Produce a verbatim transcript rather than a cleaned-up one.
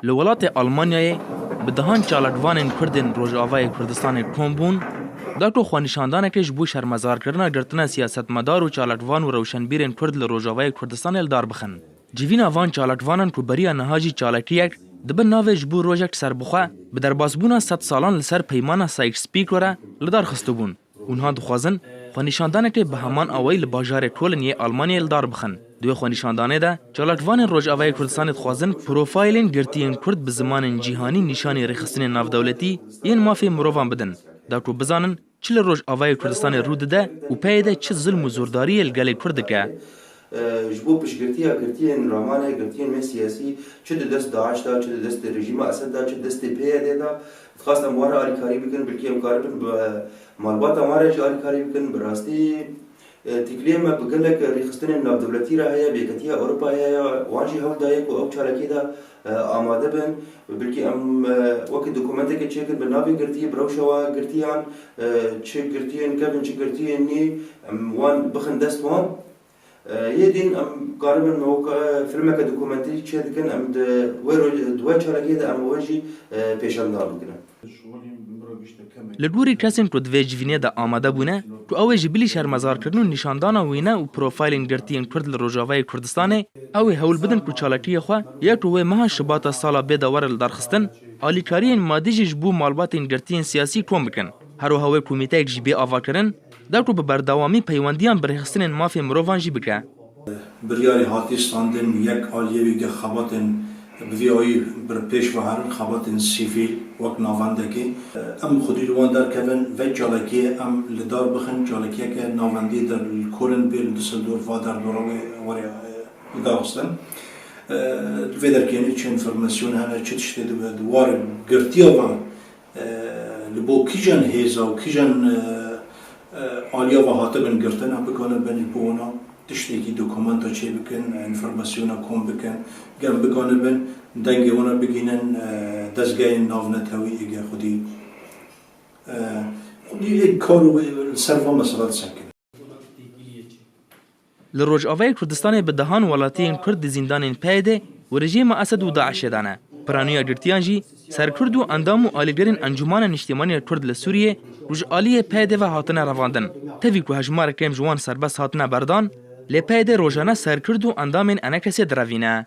Li welatê Almanyayê bi dehan çalakvanên Kurd ên Rojavayê Kurdistanê kom bûn, da ku xwenîşandanekê ji bo şermezarkirina girtina siyasetmedar û çalakvan û rewşenbîrên Kurd li Rojavayê Kurdistanê li dar bixin. Civîna van çalakvanan ku beriya niha jî çalakiyek dibe navê ji bo rojek serbixwe bi derbasbûna sed salan li ser peymana Sykes-Picot re li dar xistibûn. Û niha dixwazin xwenîşandanekê bi heman awayî li bajarê Kolin yê Almanyayê li dar bixin. Di wê xwenîşandanê de çalakvanên Rojavayê Kurdistanê dixwazin profaylên girtiyên Kurd bi zimanên cîhanî nîşanî rêxistinên navdewletî yên mafê mirovan bidin, da ku bizanin çi li Rojavayê Kurdistanê rû dide û peyê de çi zilm û zordariyê li gelê Kurd dike. Ji bo piştgirtiya girtiyên Ramanê, girtiyên me siyasî, çi di dest DAIŞ de, çi di destê rejîma Esed de, çi di destê P Y D de, dixwast em wan re alîkarî bikin, belkî em karibin bi malbata wan re jî alîkarî bikin. Bi rastî, e, têkiliyê me bi gelek rêxistinên navdewletî re heye, bi Yeketiya Ewropayê heye, wan jî hewl daye ku ew çalakiyê de, e, amade bin. Belkî em, e, wekî dokumenteke çêkin bi navê girtiyê, bi rewşa wa girtiyan, e, çi girtiyên kevin, çi girtiyên nî, em wan bixin dest wan. E, yê din em karibin me wek, e, filmeke dokumenterî çê dikin, em di wê roj-, di wê çalakiyê de em wê jî, e, pêşangdan bikin. Li gorî kesên ku di vê civînê de amade bûne, ku ew ê ji bilî şermezarkirin û nîşandana wîne û profaylên girtiyên Kurd li Rojavayê Kurdistanê, ew ê hewl bidin ku çalakiyê xwe ya ku wê meha Şibata sala bê de were lidarxistin, alîkariyên madî jî ji bo malbatên girtiyên siyasî kom bikin. Her wiha wê komîteyek jî bê avakirin, da ku bi berdewamî peywendiyan bi rêxistinên mafê mirovan jî bike. Biryarî hatî standin yek aliyê wî ge xebatên bi vî awî bi pêş ve herin, xebatên sivîl wek navendekê. Em xwedî li wan derkevin, vê çalakiyê em li dar bixin, çalakiyeke navendî der li Kolin bê, li Düsseldorf va derdora wê were, e, li dar xistin. E, Li vê derkênî çi înformasyon hene, çi tiştê dibe, di warê girtiya ve, e, li bo kîjan hêza û kîjan, e, e, aliya ve hatibin girtin, em bikanibin ji bo wana tiştekî dokumenta çê bikin, e, înformasyona kom bikin, gem bikanibin dengê wana bigînin, e, dezgehên navnetewî êge xwedî, e, xwedî ê kar û li ser va mesela disekin. Li Rojavayê Kurdistanê bi dehan welatiyên Kurd di zîndanên P Y D û rejîma Esed û DAIŞê de ne. Piraniya girtiyan jî ser Kurd û endam û alîgirên Encûmana Niştimanî ya Kurd li Sûriyê ku ji aliyê P Y D ve hatine revandin. Tevî ku hejmarek kêm ji wan serbest hatine berdan, lê P Y D rojane ser Kurd û endamên enekesê direvîne.